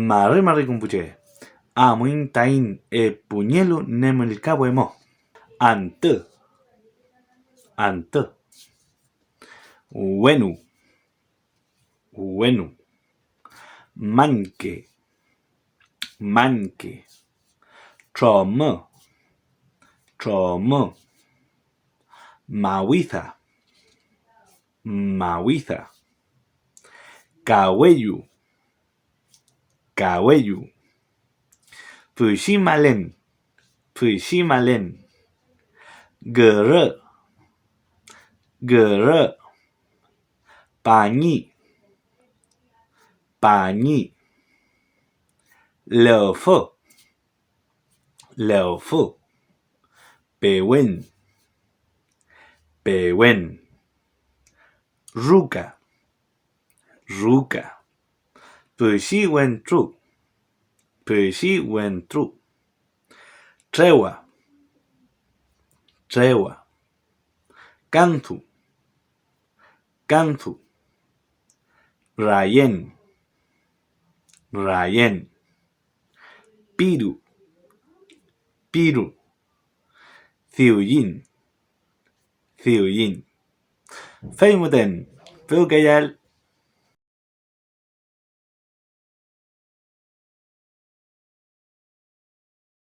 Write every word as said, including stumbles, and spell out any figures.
Mari mari kumpuche, amuiñ taiñ epuñelu nemülkawe mo. Antü, antü. Wenu, wenu. Mañke, mañke. Tromü, tromü. Mawida, mawida. Kaweyu, kaweyu. Püsi malen, püsi malen. Gürü, gürü. Pañi, pañi. Lewfü, lewfü. Pewen, pewen. Ruka, ruka. Püsi wentru, püsi wentru. Trewa, trewa. Kanthu, kanthu. Rayen, rayen. Piru, piru. Diwllin, diwllin. Fey müten, pewkayal